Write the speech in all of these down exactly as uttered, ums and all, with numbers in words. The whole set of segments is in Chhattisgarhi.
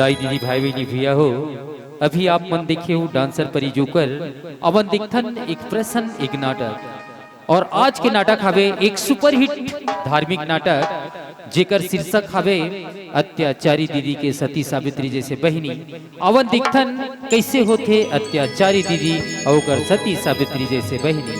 दाई दीदी भाई बहिनी भैया हो, अभी आप मन देखे हो डांसर परी जोकर। अब देखथन एक प्रश्न एक नाटक। और आज के नाटक हवे एक सुपरहिट धार्मिक नाटक, जेकर शीर्षक हवे अत्याचारी दीदी के सती सावित्री जैसे बहिनी। अवन देखथन कैसे होथे अत्याचारी दीदी अउ ओकर सती सावित्री जैसे बहिनी।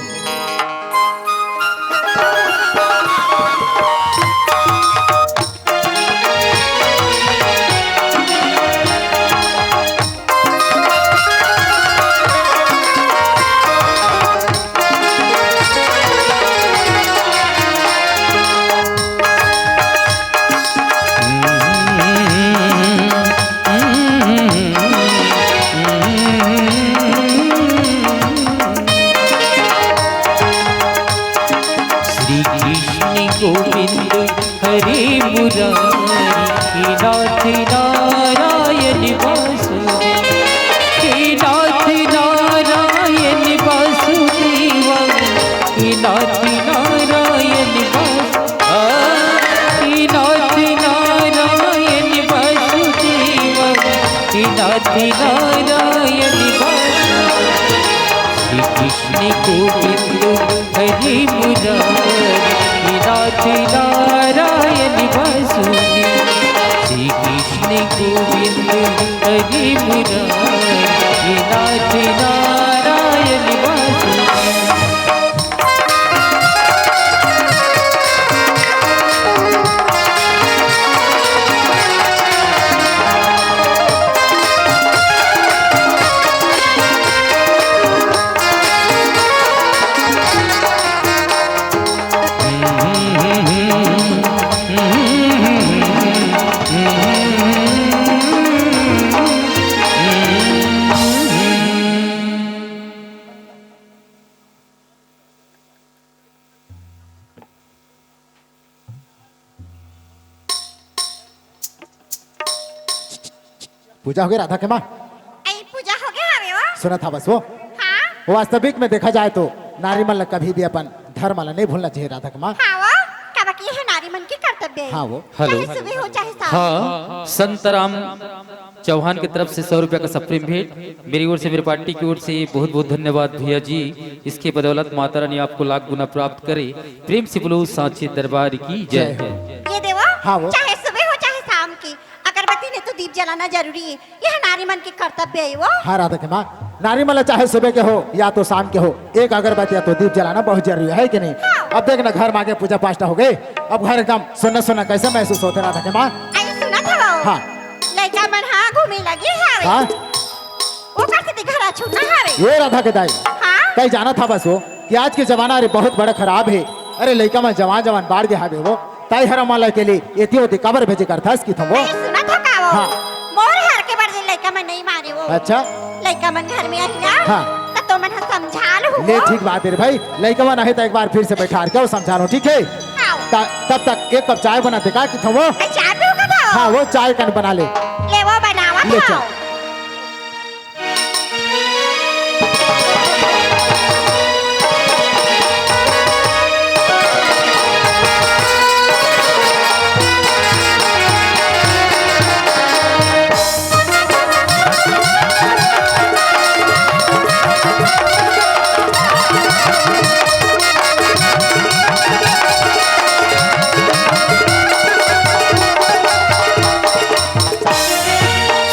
श्री कृष्ण गोविंद हरे मुरारी, हे नाथ नारायण वासुदेव, हे नाथ नारायण वासुदेव, हे नाथ नारायण वासु-, आ, हे नाथ नारायण वासुदेव, हे नाथ नारायण वासुदेव। श्री कृष्ण गोविंद हरे मुरारी, हे नाथ नारायण वासुदेव। श्री कृष्ण गोविंद हरे मुरारी, हे नाथ नारायण वासुदेव। पूजा होगे राधा के माँ? अई, पूजा होगे हवे वो? सुनत हवस वो? हाँ। वास्तविक में देखा जाए तो नारी मन ला कभी भी अपन धर्म ला नहीं भूलना चाहिए राधा के माँ। हाँ वो, काबर कि ये नारी मन के कर्तव्य है। हाँ वो। हेलो। चाहे सुबह हो, चाहे शाम। हाँ, संतराम चौहान की तरफ से सौ रुपया का सप्रेम भेंट, मेरी ओर से, मेरी पार्टी की ओर से बहुत बहुत धन्यवाद भैया जी। इसके बदौलत माता रानी आपको लाख गुना प्राप्त करे। प्रेम से बोलो सांचे दरबार की जय। जय हो। ये देवो, हाँ वो। चाहे सुबह हो चाहे शाम की, अगरबत्ती नहीं तो दीप जलाना जरूरी है। यह नारी मन के कर्तव्य है वो। हाँ राधा के माँ, नारी मन ला चाहे सुबह के हो या तो शाम के हो, एक अगरबत्ती या तो दीप जलाना बहुत जरूरी है कि नहीं? हाँ। अब देख ना, घर में आके पूजा पाठ हो गए, अब घर एकदम सुन्ना सुन्ना कैसे महसूस होथे राधा के माँ? अरे सुनत हवो। हाँ। लइका मन हा घूमे लगे हवे। हाँ। ओकर सेती घर अछूत ना हवे। ये राधा के दाई। हाँ। कहीं जाना था बस वो कि आज के जमाना अरे बहुत बड़ा खराब है। अरे लइका मन जवान जवान बाढ़ गे हवे वो। ताई हर मन ला के लिए एती ओती काबर भेजे करथस कि थमो। अरे सुनत हो का वो? हाँ। मोर हर के बर जे लइका मन नहीं माने वो। अच्छा। लइका मन घर में आही ना। हाँ। त तो मन ह समझा लहू ले वो। ठीक बात है रे भाई, लइका मन आही त एक बार फिर से बैठार के वो समझा लो, ठीक है? हाँ। त-, तब तक एक कप चाय बना दे का कि थमो। अरे चाय पीऊ का था? हाँ, वो चाय कन बना ले। ले वो बनावा ले था। चाय।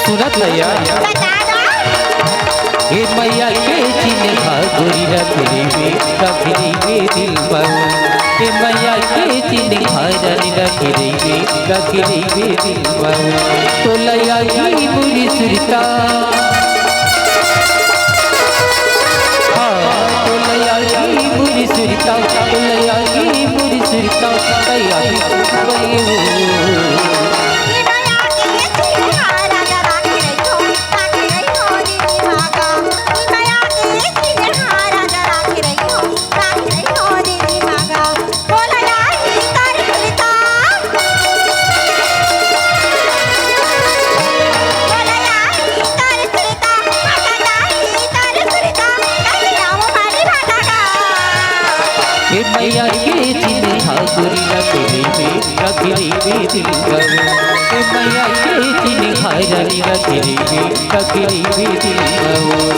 सुनत भैया। बता दो। ए मैया के चिन्हा गोरी रख लेवे, रख लेवे दिल मा। ए मैया के चिन्हा रानी रख लेवे, रख लेवे दिल मा। तोला आई मोरी सुरता। हाँ, तोला आई मोरी सुरता, तोला आई मोरी सुरता, तैयारी हो। हे मैया के चिन्हा पूरी रख लेबे, रख लेबे दिल में। ए मैया के चिन्हार रानी रख लेबे, रख लेबे दिल में।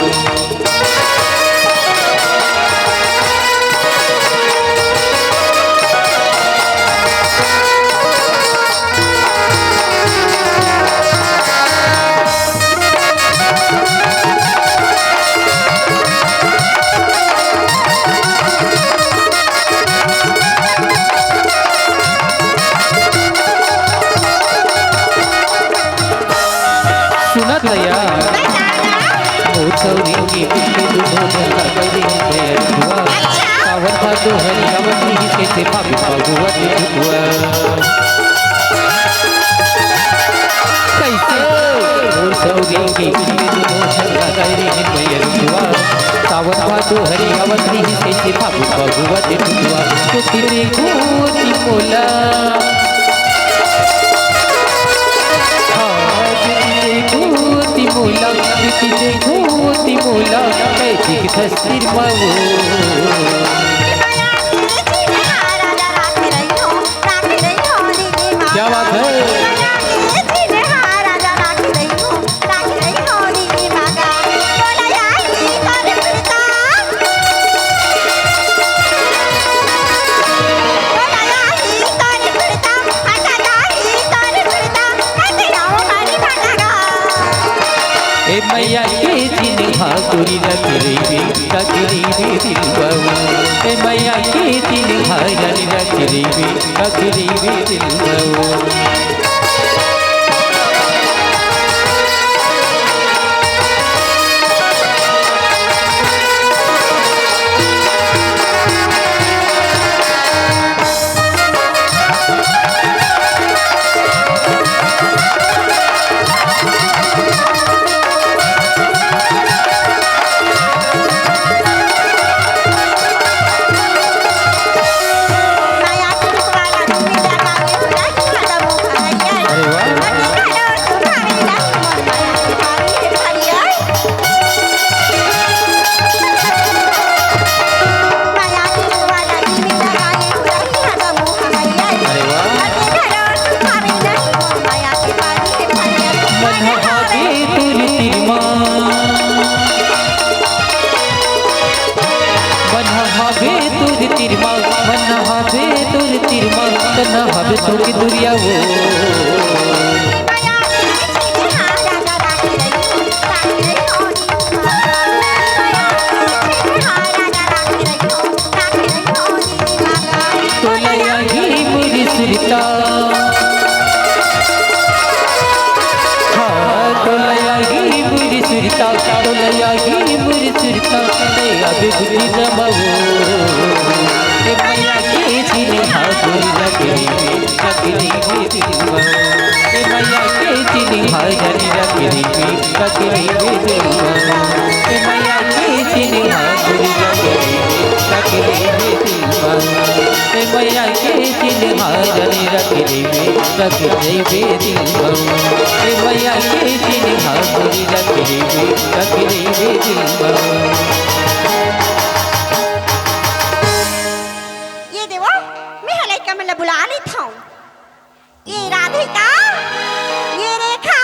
सुनत हया? मोर सौरी के पीछे दुनो झन ला गए रे भैया रुआ। सावन भादो हरियावत रहिस, कइसे भाभी फगुआ के फगुआ। कइसे? मोर सौरी के पीछे दुनो झन ला गए रे भैया रुआ। सावन भादो हरियावत रहिस, कइसे भाभी फगुआ के फगुआ। तो तेरे को मोला। आज तुझे धोती मोला, तुझे धोती मोला, मैं दिख धस्तिर मावो। क्या बात है? ए मैया के चिन्हा गोरी रख रहिबे, रख रहिबे दिलवा। ए मैया के चिन्हा रानी रख रहिबे, रख रहिबे दिलवा। अरे वाह। अरे वाह। मन हवा के तुरती माँ। बन हवे तोर तिरमा, बन हवे तोर तिरमा, बन हवे तोर दुरिया वो। तोला आही मोर सुरता। हाँ, तोला आही मोर सुरता, तोला आही मोर सुरता, मैं अब बुद्धि रमावो। ए मैया के चिन्हा गोरी रख रहिबे, रख रहिबे दिलवा। ए मैया के चिन्हा रानी रख रहिबे, रख रहिबे दिलवा। ए मैया के चिन्हा गोरी रख रहिबे, रख रहिबे दिलवा। ए मैया के चिन्हा रानी रख रहिबे, रख रहिबे दिलवा। ए मैया के चिन्हा गोरी रख रहिबे, रख रहिबे दिलवा। ये देवा, मैं ह लइका मन ला बुला लेत हंव। ये राधिका, ये रेखा।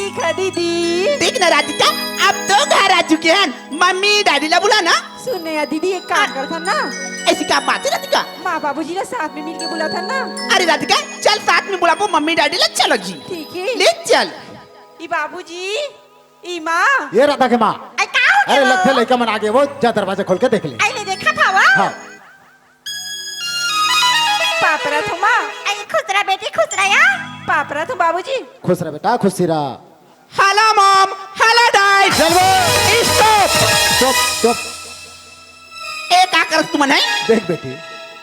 ठीक है दीदी। देख ना राधिका, अब तो घर आ चुके हैं। मम्मी डैडी ला बुला ना। सुन ना यार दीदी, एक काम करथन ना। ऐसी का बात है राधिका? माँ बाबूजी ला साथ में मिलके बुलाथन ना। अरे राधिका, चल साथ में बुलाबो मम्मी डैडी ला, चलो जी। ठीक है। ले चल। ई बाबूजी, ई माँ। ये राधा के माँ। अरे का हो गया अरे वो? लगथे लइका मन आगे, वो जा दरवाजा खोल के देख ले। आई ले देखा था वो? हाँ। पापरा थो माँ। आई खुश रहा बेटी, खुश रहा यार। पापरा थो बाबूजी। खुश रहा बेटा, खुशी रहा। Hello mom, hello dad. चल वो। स्टॉप। चुप, चुप। ए का करत तुमन है? देख बेटी,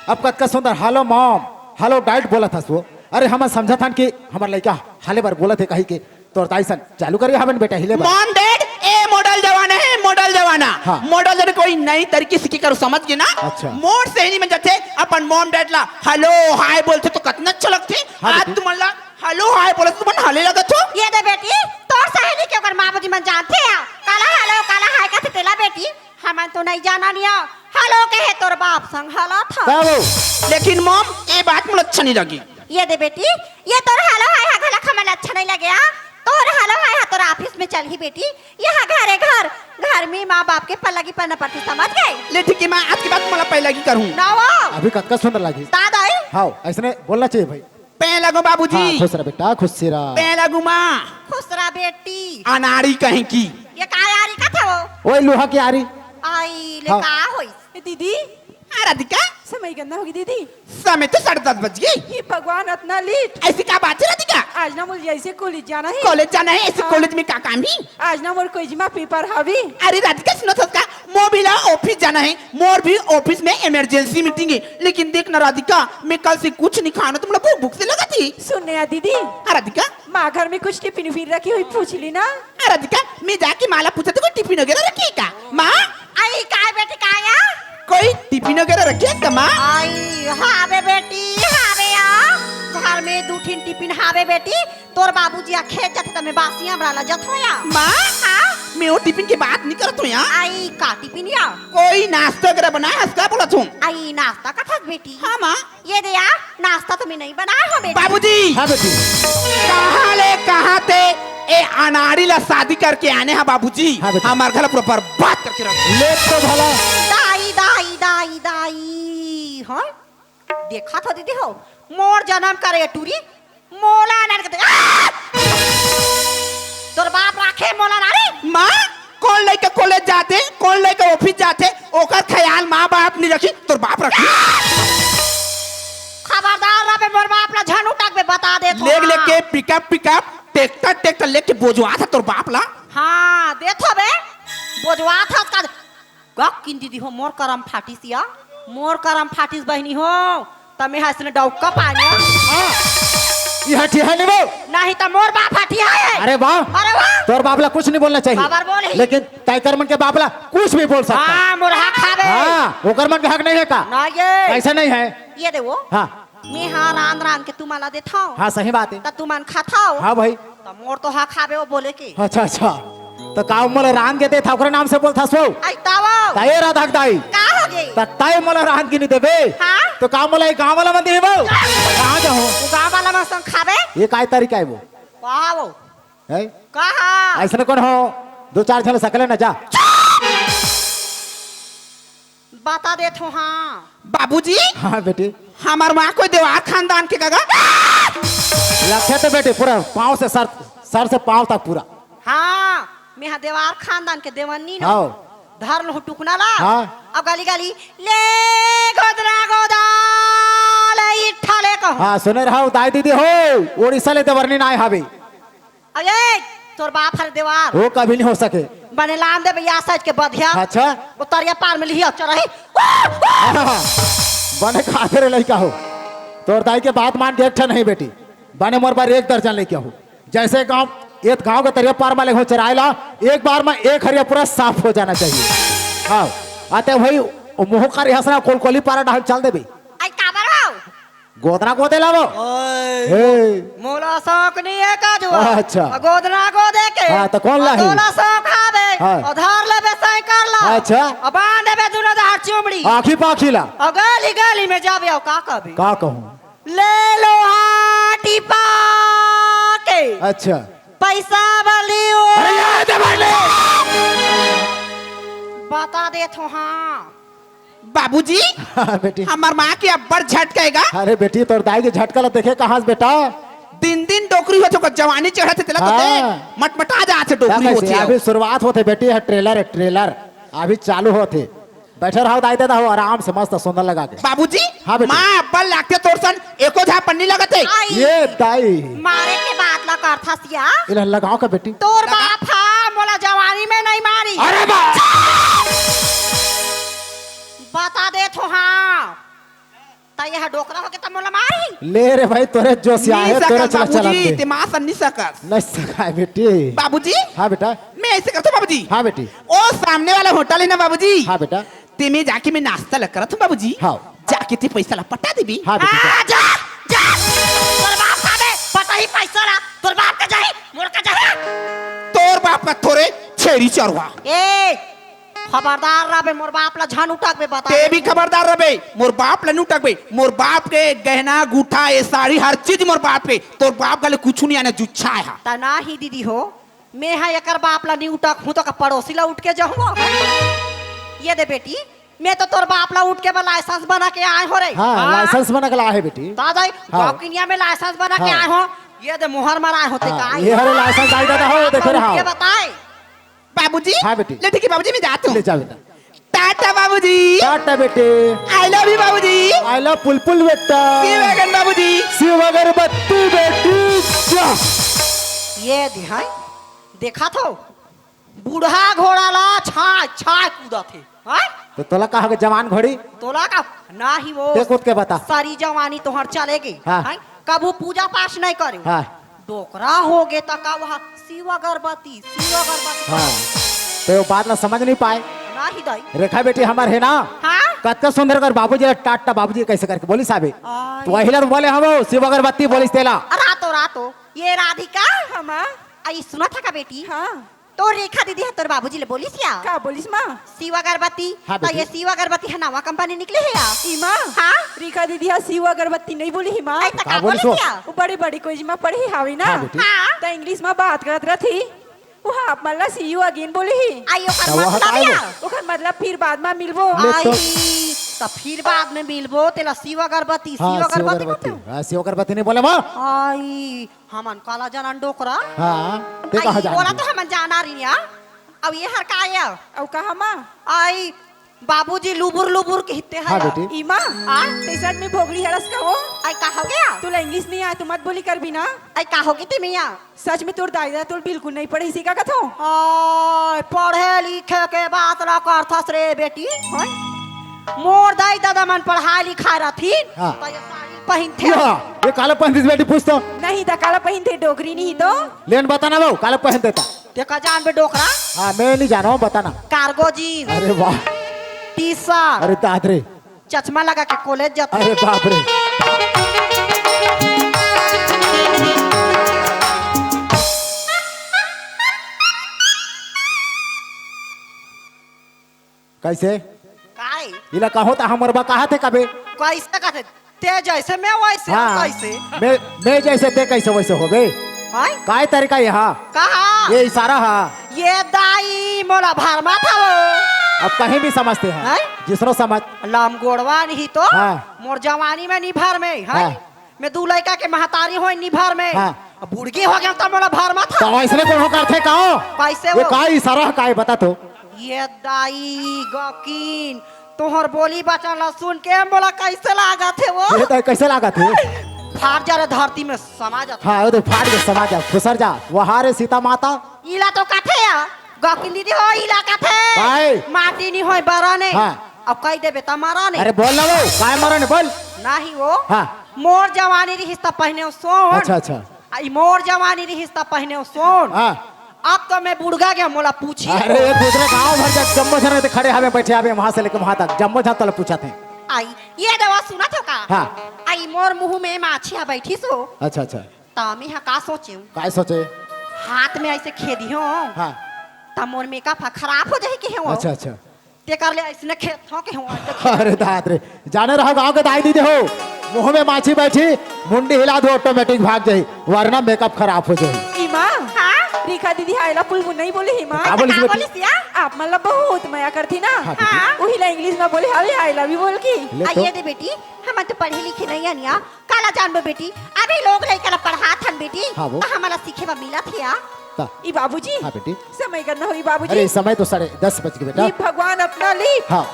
अब कतका सुंदर हेलो मॉम, हेलो डैड बोलत हस वो। अरे हमन समझत हन कि हमर लइका हाले बर बोलत हे कही के तोर दाई सन चालू करे हवन बेटा हिले बर। मॉम डैड, ए मॉडल जमाना है, मॉडल जमाना। हाँ। मॉडल जने कोई नई तरीके सीखे करो, समझ गे ना? अच्छा। मोर सहेली मन जाथे अपन मॉम डैड ला हेलो हाय बोलथे तो कतना अच्छा लगथे। हाँ आज बेटी। तुमन ला हेलो हाय बोलत तुमन हले लगत हो। ये दे बेटी, तोर सहेली के ओकर माँ बाबूजी मन जानथे या? काला हेलो, काला हाय कथे तेला बेटी, हमन तो नहीं जाना निया। हेलो कहे तोर बाप संग हला था। का वो? लेकिन मॉम, ये बात मोला अच्छा नहीं लगी। ये दे बेटी, ये तोर हेलो हाय हा घलक हमन अच्छा नहीं लगे आ। तोर हेलो हाय हा तोर ऑफिस में चलही बेटी, यहाँ घरे घर, घर में माँ बाप के पल्ला की पन्ना पड़ती, समझ गए? ले ठीक है माँ, आज के बाद मोला पहला की करूँ। ना वो। अभी कतका सुंदर लगी। दादा ही। हाँ, ऐसने बोलना चाहिए भाई। पै लगो बाबूजी। हाँ, खुश रह बेटा, खुश रह। पै लगो माँ। खुश रह बेटी। अनाड़ी कहीं की। ये का यारी का था वो? ओए लोहा की आरी। आई ले हाँ। का होइस? ए दीदी, हाँ राधिका। समय गंदा होगी दीदी। समय तो साढ़े दस बज गई। हे भगवान, अतना लेट। ऐसी का बात है राधिका? आज ना मुझे ऐसे कॉलेज जाना है। कॉलेज जाना है, ऐसे हाँ। कॉलेज में का काम ही? आज ना मोर कोई जिमा पेपर हवी। अरे राधिका सुनो तो का, मोर भी ला ऑफिस जाना है, मोर भी ऑफिस में इमरजेंसी मीटिंग है। लेकिन देख ना राधिका, मैं कल से कुछ नहीं खाना, तुम लोग भूख भूख से लगा थी। सुन ना यार दीदी। हाँ राधिका। माँ घर में कुछ टिफिन उफिन रखी हुई पूछ ली ना। हाँ राधिका, मैं जाके माँ ला पूछा तो कोई टिफिन वगैरह रखी है का? माँ। आई काय बेटी काय या? कोई टिफिन वगैरह रखी है का माँ? आई हाँ बे बेटी, हाँ बे या। घर में दू ठिन टिफिन हाँ बे बेटी। तोर बाबूजी आ खेत जाथे त मैं बासी अमरा ला जथो या। माँ। हाँ? मैं वो टिफिन की बात नहीं करत हूँ या। आई का टिफिन या? कोई नाश्ता वगैरह बनाए हस का बोलत हूँ। आई नाश्ता का था बेटी? हाँ माँ। ये दे यार, नाश्ता तो मैं नहीं बनाया हूँ बेटी। बाबूजी। हाँ बेटी। कहाँ ले कहाँ ते ए अनाड़ी ला शादी करके आने हा बाबूजी। हाँ बेटी। हमार घर पूरा बर्बाद करके रख। ले तो भला। दाई दाई दाई दाई। हाँ। देखा था दीदी हो, मोर जन्म करे टूरी, मोला नार के आ! तोर बाप राखे मोला नारी। माँ, कौन लइका कॉलेज जाथे, कौन लइका ऑफिस जाथे, ओकर ख्याल माँ बाप नहीं रखी, तोर बाप रखी। खबरदार रहे मोर बाप ला झन उठक बे, बता दे तो लेग हाँ। लेके पिकअप पिकअप ट्रैक्टर ट्रैक्टर लेके बोझवा था तोर बाप ला। हाँ देथो बे, बोझवा था उसका। गक किन दीदी हो, मोर करम फाटिस या, मोर करम फाटिस बहिनी हो, त में हसने डौका पाने। हाँ, ये हठी है नहीं वो। नहीं त मोर बाप हठी है। अरे वाह। अरे वाह। तोर बाप ला कुछ नहीं बोलना चाहिए। बाबर बोल ही। लेकिन तय कर मन के बाप ला कुछ भी बोल सकता है। हाँ, मोर हक हवे। हाँ, ओकर मन के हक नहीं है का? ना ये। ऐसा नहीं है। ये दे वो। हाँ। मैं हाँ रांध रांध के तुम्हाला देथाव। हाँ, सही बात है। त तुमन खाथाव। हाँ भाई। त मोर तो हक हावे वो बोले के। अच्छा, अच्छा। त का मोला रांध के देथा, ओकरे नाम से बोलथा सो? आई तावा। ताये राधा के दाई। का हो गे? त ताये मोला रांध के नहीं देबे? हाँ? त का मोला ये गाँव वाला मन देही वो? कहाँ जाहूँ? वो गाँव वाला मन संग खाबे? ये काय तरीका है वो? का वो? है? कहाँ? ऐसने कौन हो? दो चार झन सकले न जा। बता देत हो, हाँ। बाबूजी। हाँ बेटी। हमार माँ कोई देवार खानदान के गगा। लखे तो बेटी पूरा पाँव से सर, सर से पाँव तक पूरा। हाँ, मैं हाँ देवार खानदान के देवन्नी न। हाँ। धर लो टुकना ला। हाँ। अब गाली गाली, ले गोदरा गोदा, ले इठा ले कहो। हाँ, सुने रहो दाई दीदी हो, उड़ीसा ले देवरनी ना आए हावे। अरे, तोर बाप हर देवार। वो कभी नहीं हो सके। बने लान दे भैया सच के बधिया। अच्छा। वो तरिया पार में लिहिया चरही। बने खाते रे लइका हो। तोर दाई के बात मान के एक ठन नहीं बेटी। बने मोर बार एक दर्जन लेके हो। जैसे गांव, एक गांव के तरिया पार में लेके हो चराए ला, एक बार में एक हरिया पूरा साफ हो जाना चाहिए। हाँ। आते भाई, मुँह का रिहर्सल कोलकोली पारा डाल चल देबे। आई काबर हो? गोदना गोदे लावो। ओए, हे। मोला शौक नहीं है काजू। अच्छा। आ गोदना गोदे के। हाँ, तो कौन आ लाही? तोला शौक हावे। हाँ। उधार लेबे साइकिल ला। अच्छा। आ बांध देबे दुनो धार चुमड़ी। आँखी पाखी ला। आ गली गली में जाबे, आ का कहबे? का कहूँ? ले लो हाटी पाके। अच्छा। पैसा वाली ओ। अरे, ये दे भाई ले। बता देत हो, हाँ। बाबूजी, हाँ, बेटी। हमर माँ के अब्बड़ झटका हे गा। अरे बेटी, तोर दाई के झटका ला देखे कहाँ से बेटा? दिन दिन डोकरी होथे, ओकर जवानी चढ़त हे, तेला तो हाँ। देख, मटमटा जात हे, डोकरी होथे। अभी शुरुआत होथे बेटी, ये trailer हे, trailer, अभी चालू होथे। बैठे रहो दाई ददा हो, आराम से मस्त सुंदर लगा के। बाबूजी, हाँ बेटी। माँ अब्बड़ लागथे तोर सन, एको झापन नइ लगत हे। आई। ये दाई। मारे के बात ला करथस या। एला लगाओ का बेटी? तोर बाप हा मोला जवानी में नइ मारी। अरे बा- बता देत हो, हाँ। त ये डोकरा होके त मोला मारही। ले रे भाई, तोरे जोश हे, तोरे चला चला दे। ते मार सन नइ सकस। नइ सकाय बेटी। बाबूजी। हाँ बेटा। मैं ऐसे करथों बाबूजी। हाँ बेटी। ओ सामने वाला होटल हे ना बाबूजी। हाँ बेटा। ते में जाके मैं नाश्ता ला करथों बाबूजी। हाँ। जाके ते पैसा ला पटा देबे। हाँ बेटी, जा। आ, जा, जा। तोर बाप का बे, पटाही पैसा ला। तोर बाप का जाही, मोर का जाही। तोर बाप का थोरे छेरी चरवा। ए, खबरदार रहबे, मोर बाप ला झन उटकबे, बता ते दे। भी खबरदार रहबे, मोर बाप ला नइ उटकबे। मोर बाप के गहना, गूठा, ये साड़ी, हर चीज मोर बाप के। तोर बाप गले कुछु नइ आने, जुच्छा हे। त ना ही दीदी हो, मैं हा एकर बाप ला नइ उटकहूँ त का पड़ोसी ला उटके जहूँ? ये दे बेटी, मैं तो तोर बाप ला उटके बर license बना के आए हों रे। हाँ, हाँ। License बना के लाए हे बेटी। दादा, हाँ। गौकिनिया में license बना के हाँ। आए हों। ये दे मोहर मराए हों ते हाँ, का? ये हरे license दाई ददा हो, देखे रहा। उटके बताए। बाबूजी। हाँ बेटी। ले ठीक हे बाबूजी, मैं जात हूँ। ले जा बेटा। टाटा बाबूजी। टाटा बेटे। I love you बाबूजी। I love पुलपुल बेटा। शिव अगन बाबूजी। शिव अगरबत्ती बेटी। जा। ये दिहाई, देखा थो, बूढ़ा घोड़ा ला छाय छाय कूदत हे। हाँ? त तोला का होगे जवान घोड़ी? तोला का? ना ही वो। ते कूद के बता। सारी जवानी तोहर चले गे। हाँ। हाँ? कभू पूजा पाठ नइ करे। हाँ। डोकरा होगे त का वहाँ शिव अगरबत्ती, शिव अगरबत्ती। हाँ। त वो बात ला समझ नइ पाए। ना ही दाई। रेखा बेटी हमर हे ना? हाँ? कतका सुंदर कर बाबूजी ला टाटा बाबूजी कइसे करके बोलिस आबे। आय। त वही ला बोले हवो, शिव अगरबत्ती बोलिस तेला। अ, रातो, रातो। ये राधिका। हाँ, माँ। अई, सुनत हस का बेटी? हाँ। तोर रेखा दीदी ह तोर बाबूजी ले बोलिस या? का बोलिस माँ? शिव अगरबत्ती। हाँ, त बेटी। ये शिव अगरबत्ती ह नवा कंपनी निकले हे या? ई माँ? हाँ? रेखा दीदी ह शिव अगरबत्ती नइ बोले हे माँ। अई, त का का बोलिस बोलिस वो? या? वो बड़े बड़े college म पढ़े हावे ना। हाँ, बेटी। हाँ। त English म बात करत रथे। वो ह आप मन ला see you again बोले हे। अई, ओकर त वो मतलब हटाए या? वो। ओकर मतलब फिर बाद म मिलबो। ले तो। अई, त फिर बाद में मिलबो, तेला शिव अगरबत्ती, हाँ, शिव शिव अगरबत्ती अगरबत्ती। बोलते हो। हाँ, शिव अगरबत्ती नइ बोले माँ। अई, हमन काला जानन डोकरा। हाँ, ते अई, कहाँ जान ओला दे? तो हमन जाना रही या। अब ये हर का आय? अउ कहाँ माँ? अई, बाबूजी लुबुर लुबुर कहते हैं हाँ या। बेटी। ई माँ, आ? ते सच में भोगड़ी हरस का वो? अई, का होगे? तुला English नइ आय, त मत बोली करबे ना। अई, का होगे ते मिया? सच में तोर दाई ददा तोला बिल्कुल नइ पढ़े सिखा कथो? अई, पढ़े लिखे के बात ला करथस रे बेटी। हाँ? मोर दाई ददा मन पढ़ाई लिखाई रथिन। हाँ। त ये साड़ी पहिनथे। या, ये काला पहिनथे बेटी, पूछ तो। नहीं त काला पहिनथे, डोकरी नहीं तो। ले न बता ना वो, काला पहिनथे त। ते का जानबे डोकरा? हाँ, मैं नइ जानों, बता ना। Cargo jeans। अरे वाह। T-shirt। अरे दाद रे। चश्मा लगा के college जाथे। अरे बाप रे। कइसे? काय? इला कहो त हमर बा कहा थे कबे? कइसे कथे? ते जइसे मैं वइसे हाँ। कइसे? मैं, मैं जइसे ते कइसे वइसे होबे? हाँ? काय तरीका ये हा? कहा? ये इशारा हा? ये दाई मोला भरमात हवो। अब कहीं भी समझते हैं। हाँ? जिसनो समझ। लमगोड़वा नहीं तो हाँ। मोर जवानी में नइ भरमे, हाँ? हाँ। मैं दू लइका के महतारी हों नइ भरमे। हाँ। अब बुड़गी होगे त मोला भरमात हवो। त वइसने कोनो करथे का? कइसे ये वो? का इशारा हा, काय बता तो? ये दाई गकिन, तोहर बोली बचन ला सुन के मोला कइसे लागत हे वो? ये दाई कइसे लागत हे? फाट जा रे धरती में समा जा। हाँ, वो तो फाट के समा जा, खुसर जा। वो हा रे सीता माता। इला तो कथे या, गकिन दीदी हो, इला कथे। काय? माटी नइ होय बरने। हाँ। अब कहि देबे त मरने। अरे बोल ना वो, काय मरने बोल। नहीं वो। हाँ। मोर जवानी रिहिस त पहिने सोन। अच्छा, अच्छा। अई मोर जवानी रिहिस त पहिने सोन। हाँ। अब तो मैं बुड़गा गेंव, मोला पूछी। अरे, ये दूसरे गांव भर जब जम्मो झन खड़े हवे, बैठे हवे, वहां से लेके वहां तक, जम्मो झन तोला पूछथे। अई, ये दवा सुनत हो का? हाँ। अई मोर मुंह में माछी हा बैठिस हो। अच्छा, अच्छा। त मैं हा का सोचेंव? काय सोचे? हाथ में अइसे खेदिहूं। हाँ। त मोर makeup हा खराब हो जाही कहेंव। अच्छा, अच्छा। तेकर ले अइसने खेदथंव कहेंव, अइसे खेद। अरे दाद रे, जाने रहो गांव के दाई दीदी हो, मुंह में माछी बैठी, मुंडी हिला दो, automatic भाग जाही, वरना makeup खराब हो जाही। ई माँ, हाँ? रेखा दीदी, "I love you" नहीं बोले हे माँ। का बोलिस का बेटी? बोलिस या? आप मन ला बहुत मया करथे ना। हाँ, बेटी। हाँ। उही ला English में बोले हवे, "I love you" बोल के। ले आ, तो। ये दे बेटी, हमन तो पढ़े लिखे नहीं हन या। काला जानबो बेटी, अभी लोग लइका ला पढ़ात हन बेटी, हाँ, वो। त हमन ला सीखे बर मिलत हे या। ता। ई बाबूजी, हाँ, बेटी। समय गन्ना होई बाबूजी। अरे, समय तो साढ़े दस बज गे, बेटा। ये भगवान अपना ली। हाँ।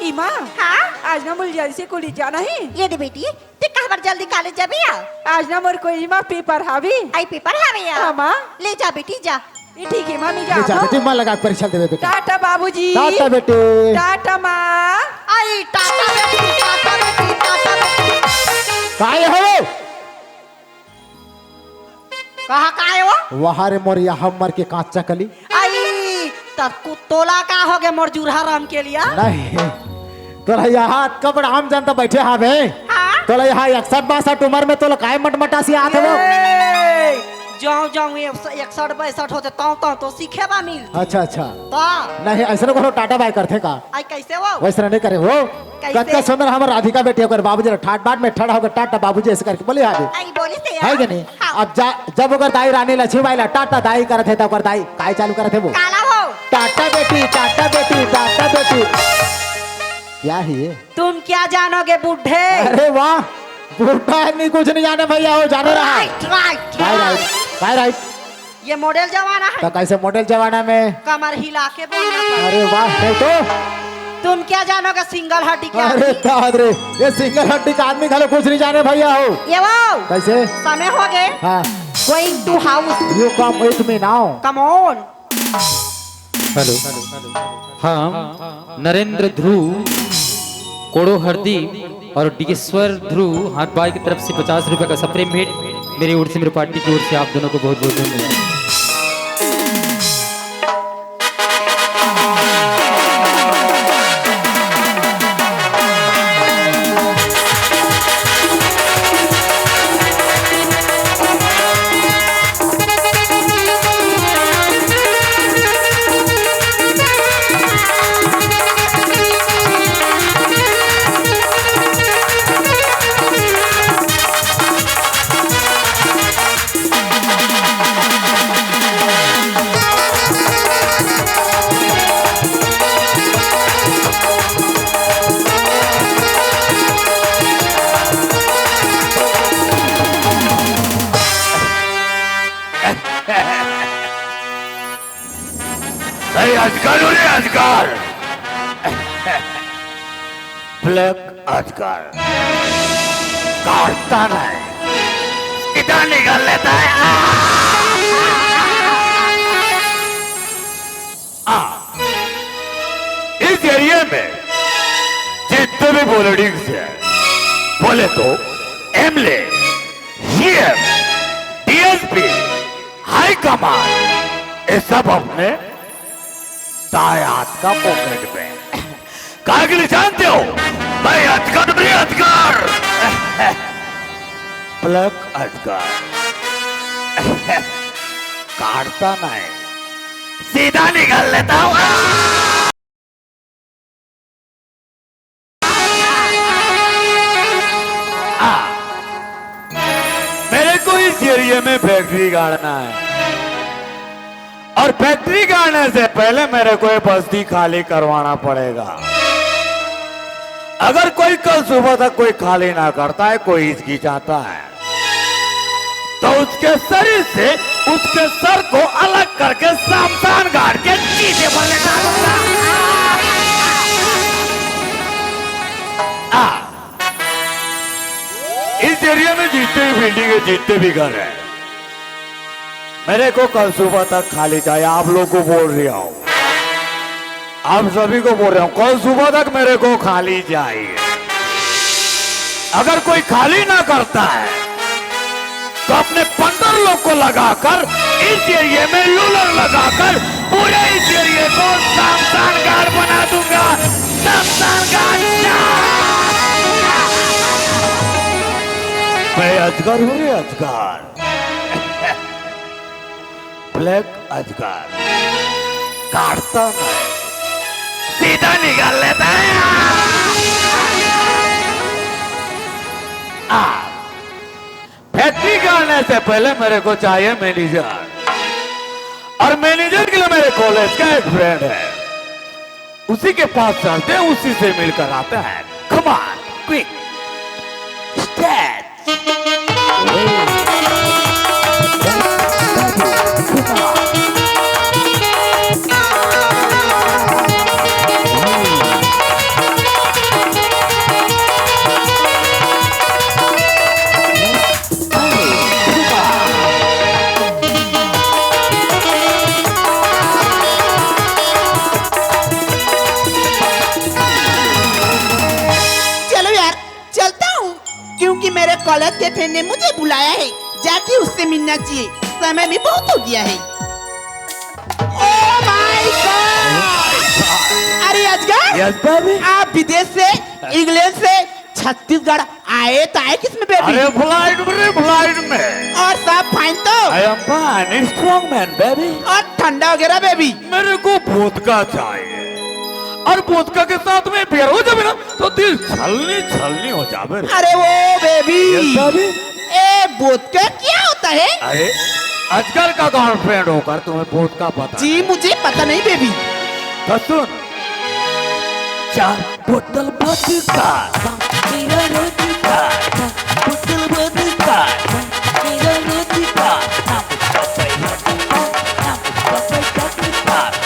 ई माँ, हाँ? आज ना मोला जल्दी से कॉलेज जाना हे। ये दे बेटी, ते काबर जल्दी कॉलेज जाबे या? आज ना मोर कॉलेज मा पेपर हावे। आई पेपर हावे या? हाँ, माँ। ले जा बेटी, जा। ये ठीक हे, माँ, मैं ले जा, जात हूँ। बेटी, मन लगा के परीक्षा देबे, बेटा। टाटा बाबूजी। टाटा बेटी। टाटा माँ। आई टाटा बेटी, टाटा बेटी, टाटा बेटी। काय हो? कहाँ काय हो? वहाँ रे मोर यहाँ मर के कांच चकली। आई, त कु-, तोला का होगे मोर जुरहा राम के लिया? नहीं, तोला यहाँ कबड़ आम जनता बैठे हावे। हाँ? तोला यहाँ इकसठ बासठ उमर में तोला काय मटमटासी आत हे वो? ए, जाऊं, जाऊं, ये इकसठ बासठ होते, ताऊ, ताऊ, तो सीखे बा मिल। अच्छा, अच्छा। ता। नहीं, ऐसे कोनो टाटा बाय करथे का? आई, कैसे वो? वैसे नहीं करे वो। कैसे? कतका सुंदर हमर राधिका बेटी, ओकर बाबूजी ला ठाट बाट में ठड़ा होकर टाटा बाबूजी ऐसे करके बोले आगे। आई, बोली से है यार। कि नहीं? हाँ। अब जा, जब ओकर दाई रानी लक्ष्मीबाई ला टाटा दाई करत हे, त ओकर दाई काय चालू करत हे वो? काला वो। टाटा बेटी, टाटा बेटी, टाटा बेटी। क्या है ये? तुम क्या जानोगे बूढ़े? अरे वाह, बूढ़ा आदमी कुछ नहीं जाने भैया, वो जाने रहा। राइट, राइट, काय राइट, राइट। काय राइट? ये मॉडल जमाना है। तो कैसे मॉडल जमाना में? कमर हिला के बोलना पड़ेगा। अरे वाह, नहीं तो। तुम क्या जानोगे सिंगल हड्डी के अरे आदमी? दाद रे, ये सिंगल हड्डी का आदमी घलो कुछ नहीं जाने भैया हो। ये वो। कैसे? समय होगे। हाँ। Going to house। You come with me now। Come on। Hello. हाँ, नरेंद्र ध्रुव, कोड़ो हरदी और डिगेश्वर ध्रुव हाट बाई की तरफ से पचास रुपए का सप्रेम भेंट मेरी ओर से, मेरी पार्टी की ओर से आप दोनों को बहुत बहुत धन्यवाद। भाई, अजगर हो रे, अजगर। ब्लैक अजगर। काटता नहीं, सीधा निगल लेता है। आ, इस एरिया में जितने भी पॉलिटिक्स है, बोले तो MLA, CM, DSP, high command, ये सब अपने दाएं हाथ का पॉकेट में। कागली जानते हो, मैं अजगर नहीं, अजगर। ब्लैक अजगर। काटता नहीं, सीधा निगल लेता हूँ। आ, मेरे को इस एरिया में फैक्ट्री गाड़ना है, और फैक्ट्री गाड़ने से पहले मेरे को ये बस्ती खाली करवाना पड़ेगा। अगर कोई कल सुबह तक कोई खाली ना करता है, कोई हिचकिचाता है, तो उसके शरीर से उसके सर को अलग करके शमशान घाट के चीते पर ले डालूंगा। आ, इस एरिया में जितने भी बिल्डिंग है, जितने भी घर है, मेरे को कल सुबह तक खाली चाहिए। आप लोग को बोल रहा हूँ, आप सभी को बोल रहा हूँ, कल सुबह तक मेरे को खाली चाहिए। अगर कोई खाली ना करता है, तो अपने पंद्रह लोग को लगाकर इस एरिया में रूलर लगाकर पूरे इस एरिया को शमशान घाट बना दूंगा। शमशान घाट। मैं अजगर हूँ रे, अजगर। ब्लैक अजगर। काटता नहीं, सीधा निकाल लेता है। आ, फैक्ट्री गाड़ने से पहले मेरे को चाहिए मैनेजर, और मैनेजर के लिए मेरे कॉलेज का एक फ्रेंड है, उसी के पास चलते हैं, उसी से मिलकर आते हैं। Come on, quick, start. चलो यार, चलता हूँ, क्योंकि मेरे कॉलेज के फ्रेंड ने मुझे बुलाया है, जाके उससे मिलना चाहिए, समय भी बहुत हो गया है। Oh my God! अरे अजगर, यस बेबी। आप विदेश से, इंग्लैंड से छत्तीसगढ़ आए तो आए किस में बेबी? अरे फ्लाइट में रे, फ्लाइट में। और सब फाइन तो? I am fine, strong man baby. और ठंडा वगैरह बेबी? मेरे को वोदका चाहिए, और वोदका के साथ में बियर हो जावे ना, तो दिल छलनी छलनी हो जावे रे। अरे वो बेबी, यस बेबी। ए, वोदका क्या होता है? अरे, अजगर का गर्लफ्रेंड होकर तुम्हें वोदका पता जी नहीं? मुझे पता नहीं बेबी। तो सुन, चार बोतल वोदका, मेरा रोज का, बोतल वोदका, मेरा रोज का।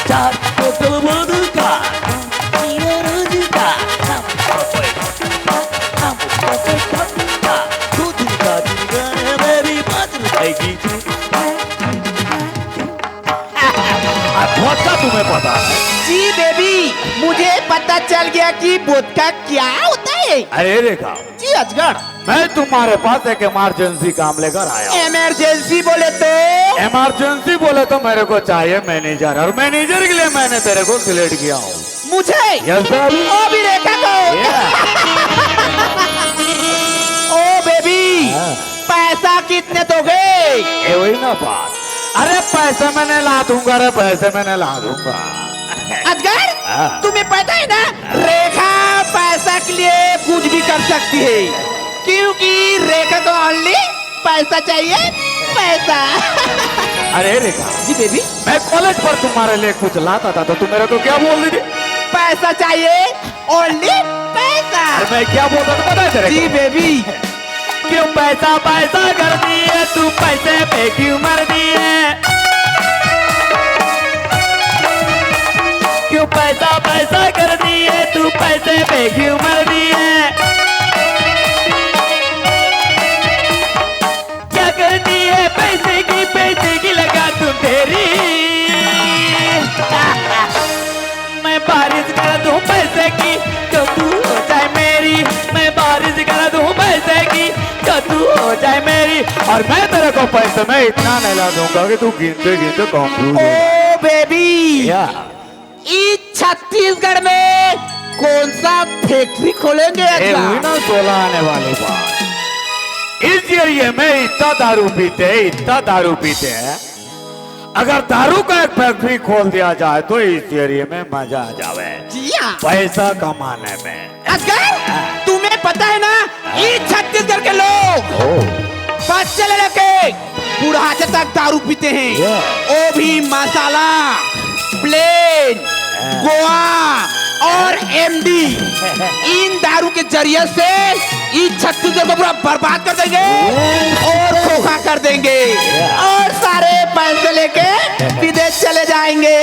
चार बोतल वोदका, मेरा रोज का। दो दिन का दिन मेरी बात रुकेगी। अब वोदका तुम्हें पता है? जी बेबी, मुझे पता चल गया कि वोदका क्या होता है। अरे रेखा, जी अजगर। मैं तुम्हारे पास एक इमरजेंसी काम लेकर आया हूँ। इमरजेंसी बोले तो? इमरजेंसी बोले तो मेरे को चाहिए मैनेजर, और मैनेजर के लिए मैंने तेरे को सिलेक्ट किया हूँ। मुझे? Yes baby. ओ भी रेखा को? या। ओ बेबी, हाँ। पैसा कितने दोगे? ए वही ना बात। अरे पैसे मैं नहीं ला दूंगा रे, पैसे मैं नहीं ला दूंगा। अजगर, हाँ। तुम्हें पता है ना, रेखा पैसा के लिए कुछ भी कर सकती है, क्योंकि रेखा को ओनली पैसा चाहिए, पैसा। अरे रेखा, जी बेबी। मैं कॉलेज पर तुम्हारे लिए कुछ लाता था तो तुम मेरे को क्या बोल रही थी? पैसा चाहिए, ओनली पैसा। अरे मैं क्या बोलता था पता है तेरे जी को? बेबी। क्यों पैसा पैसा कर दिए तू, पैसे पे क्यों मर दिए? क्यों पैसा पैसा कर दिए तू, पैसे पे क्यों मर दिए? क्या करनी है पैसे की, पैसे की लगा तू तेरी। मैं बारिश कर दूं पैसे की, तो तू हो जाए मेरी। मैं बारिश कर दूं पैसे की, तो तू हो जाए मेरी। और मैं तेरे को पैसे में इतना नहला दूंगा कि तू गिनते गिनते कंफ्यूज हो जाए। ओ बेबी, या। इस छत्तीसगढ़ में कौन सा फैक्ट्री खोलेंगे ए, अजगर? वही ना सोलह आने वाली बात। इस एरिया में इतना दारू पीते हैं, इतना दारू पीते हैं। अगर दारू का एक फैक्ट्री खोल दिया जाए तो इस एरिया में मजा आ जावे। जिया। पैसा कमाने में। अजगर, तुम्हें पता है ना, ये छत्तीसगढ़ के लोग ओ। बच्चे ले लेके बुढ़ाचे तक दारू पीते हैं। या। वो भी मसाला, प्लेन, गोवा और एमडी। इन दारू के जरिए से इस छत्तीसगढ़ को पूरा बर्बाद कर देंगे और खोखा कर देंगे और सारे पैसे लेके विदेश चले जाएंगे।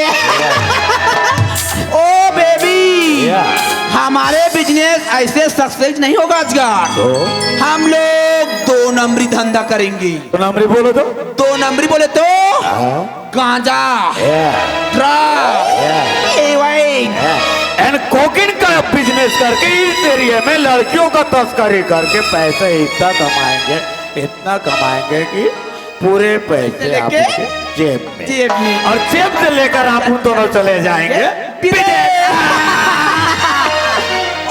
ओ बेबी, या। हमारे बिजनेस ऐसे सक्सेस नहीं होगा अजगर। तो? हम लोग दो नंबरी धंधा करेंगे। दो नंबरी बोलो तो? दो नंबरी बोले तो? हाँ। गांजा, या। ड्रग, या। हेरोइन। या। एंड कोकीन का बिजनेस करके इस एरिया में लड़कियों का तस्करी करके पैसे इतना कमाएंगे, इतना कमाएंगे कि पूरे पैसे लेके आपके जेब में। जेब में। और जेब से लेकर आप उन दोनों चले जाएंगे विदेश। विदेश।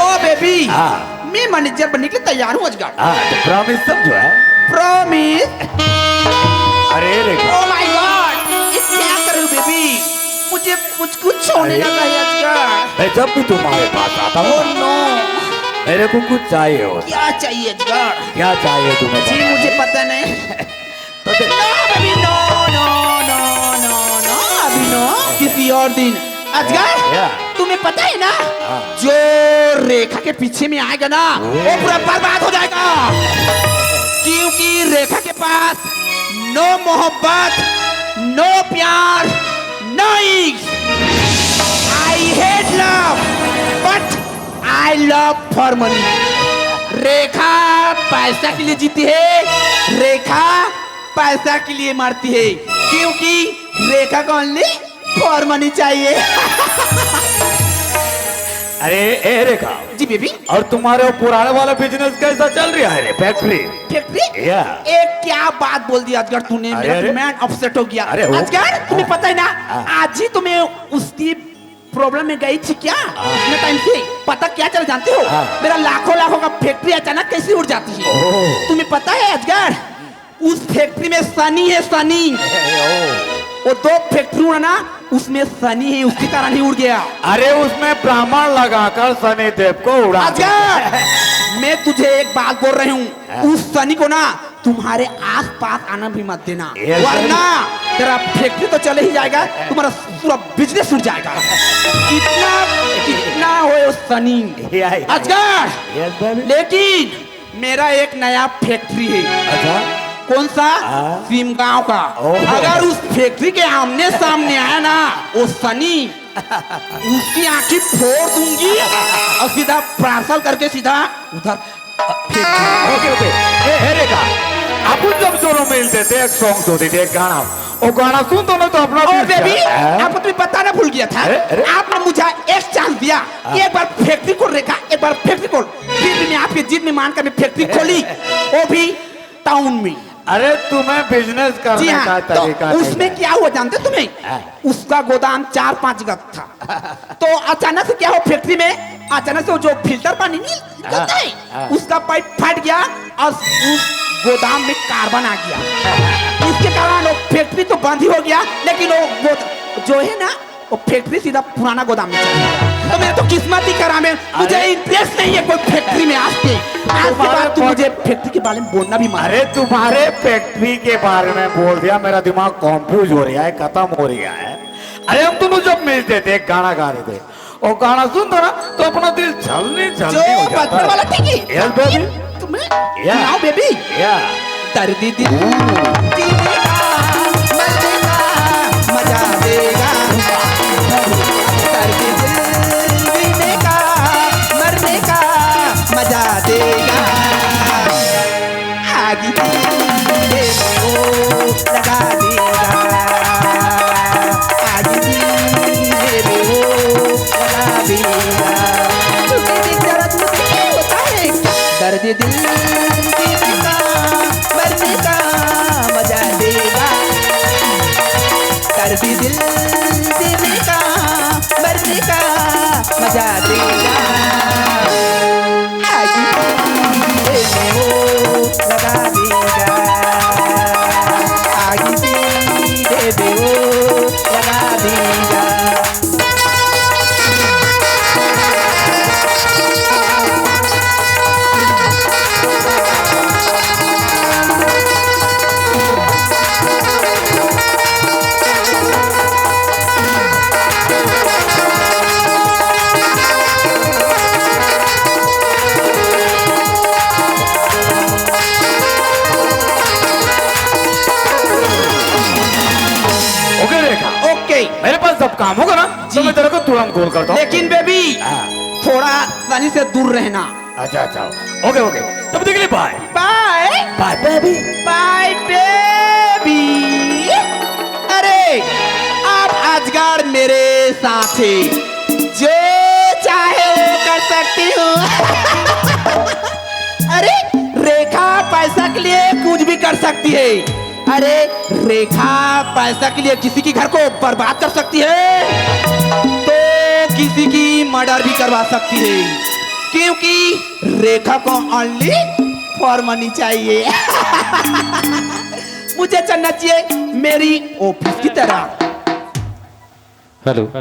ओ बेबी, हाँ। मैं मैनेजर बनने के लिए तैयार हूँ अजगर। हाँ, तो प्रॉमिस समझो है। प्रॉमिस। अरे रे। Oh my God, ये क्या कर रहे हो बेबी? मुझे कुछ कुछ होने अरे। लगा है अजगर। मैं जब भी तुम्हारे पास आता हूँ, Oh no। मेरे को कुछ चाहिए होता। क्या चाहिए अजगर? क्या चाहिए तुम्हें जी, बताओ? मुझे पता नहीं। तो दे- No, baby, no, no, no, no, no। किसी और दिन। अजगर, या। तुम्हें पता है ना, हाँ। जो रेखा के पीछे में आएगा ना, वो पूरा बर्बाद हो जाएगा। क्योंकि रेखा के पास no मोहब्बत, no प्यार, no इश्क। I hate love, but I love for money। रेखा पैसा के लिए जीती है, रेखा पैसा के लिए मरती है, क्योंकि रेखा का only for money चाहिए। अरे, ए रेखा। जी बेबी। और तुम्हारे वो पुराने वाला बिजनेस कैसा चल रहा है रे, फैक्ट्री? फैक्ट्री? या। ए, क्या बात बोल दी अजगर तूने, अरे, मेरा अरे। दिमाग अपसेट हो गया। अरे, वो अजगर, तुम्हें हाँ। पता है ना, हाँ। आज ही तो मैं उसकी प्रॉब्लम में गई थी क्या? हाँ। इतने टाइम से पता क्या चला जानते हो? हाँ। मेरा लाखों लाखों का फैक्ट्री अचानक कैसे उड़ जाती है? ओह। तुम्हें पता है अजगर, उस फैक्ट्री में शनि है, शनि। ए, ओ। वो दो फैक्ट्री उड़ा ना, उसमें शनि है, उसके कारण ही उड़ गया। अरे, उसमें ब्राह्मण लगाकर शनि देव को उड़ा दो। अजगर, मैं तुझे एक बात बोल रही हूँ, हाँ। उस शनि को ना तुम्हारे आसपास आना भी मत देना, ये वरना तेरा फैक्ट्री तो चले ही जाएगा, तुम्हारा पूरा बिजनेस उड़ जाएगा। कितना, कितना हो शनि। या, या, अजगर, यस बेबी। लेकिन मेरा एक नया फैक्ट्री है। अच्छा। कौन सा? हाँ। सिमगांव का। ओहो। अगर उस फैक्ट्री के आमने सामने आया ना वो शनि, उसकी आंखें फोड़ दूंगी और सीधा पार्सल करके सीधा उधर फेंक दूंगी। ओके, ओके। ए, हे रेखा, अपन जब दोनों मिलते थे, एक सॉन्ग तो देते, एक गाना। वो गाना सुन तो ना तो अपना ओ दिल बेबी, चला, हैं? आपको तो मैं बताना भूल गया था। अरे, अरे। आपने मुझे एक चांस दिया, हाँ। एक बार फैक्ट्री खोल रेखा, एक बार फैक्ट्री खोल। फिर भी मैं आपकी जिद में मानकर मैं फैक्ट्री खोली, वो भी टाउन में। अरे, तुम्हें बिजनेस करने जी हाँ, का तो तरीका नहीं उसमें है। क्या हुआ जानते तुम्हें? हाँ। उसका गोदाम चार पांच गज था, तो अचानक से क्या हो, फैक्ट्री में अचानक से वो जो फिल्टर पानी नहीं निकलता हाँ, है, हाँ। उसका पाइप फट गया और उस गोदाम में कार्बन आ गया। इसके कारण वो फैक्ट्री तो बंद ही हो गया, लेकिन वो गोद-, जो है ना, वो फैक्ट्री सीधा पुराना गोदाम में चला गया। तो मेरे तो किस्मत ही खराब है, मुझे अरे। इंटरेस्ट नहीं है कोई फैक्ट्री में। आज के, आज के तुम्हारे बाद तुम फट- मुझे फैक्ट्री के बारे में बोलना भी मत। अरे, तुम्हारे फैक्ट्री के बारे में बोल दिया, मेरा दिमाग कंफ्यूज हो रहा है, खत्म हो रहा है। अरे, हम दोनों जब मिलते थे, एक गाना गा रहे थे, वो गाना सुनता ना तो अपना दिल छलनी छलनी जो हो जाता बचपन है। वाला ठीक है। Yes baby. तुम्हें या। सुनाओ बेबी। या। दर्द दिल जीने का, मरने का मजा देगा। दर्द दिल जीने का, मरने का मजा देगा। आग की में वो लगा देगा। आग की में वो लगा देगा। छुट्टी की जरूरत मुझे होता है। दर्द दिल जीने का, मरने का मजा देगा। दर्द दिल जीने का, मरने का मजा देगा। आग की में वो लगा देगा। आग की में वो लगा देगा। ओके रेखा, ओके। मेरे पास जब काम होगा ना, तो जी। मैं तेरे को तुरंत कॉल करता हूँ। लेकिन बेबी, हाँ। थोड़ा शनि से दूर रहना। अच्छा, अच्छा। ओके, ओके। तब देख ले, बाय। बाय। बाय, बेबी। बाय, बेबी। अरे, आप अजगर मेरे साथ है, जो चाहे वो कर सकती हूँ। अरे, रेखा पैसा के लिए कुछ भी कर सकती है। अरे, रेखा पैसा के लिए किसी के घर को बर्बाद कर सकती है, तो किसी की मर्डर भी करवा सकती है, क्योंकि रेखा को ओनली फॉर मनी चाहिए। मुझे चलना चाहिए मेरी ऑफिस की तरह। हेलो।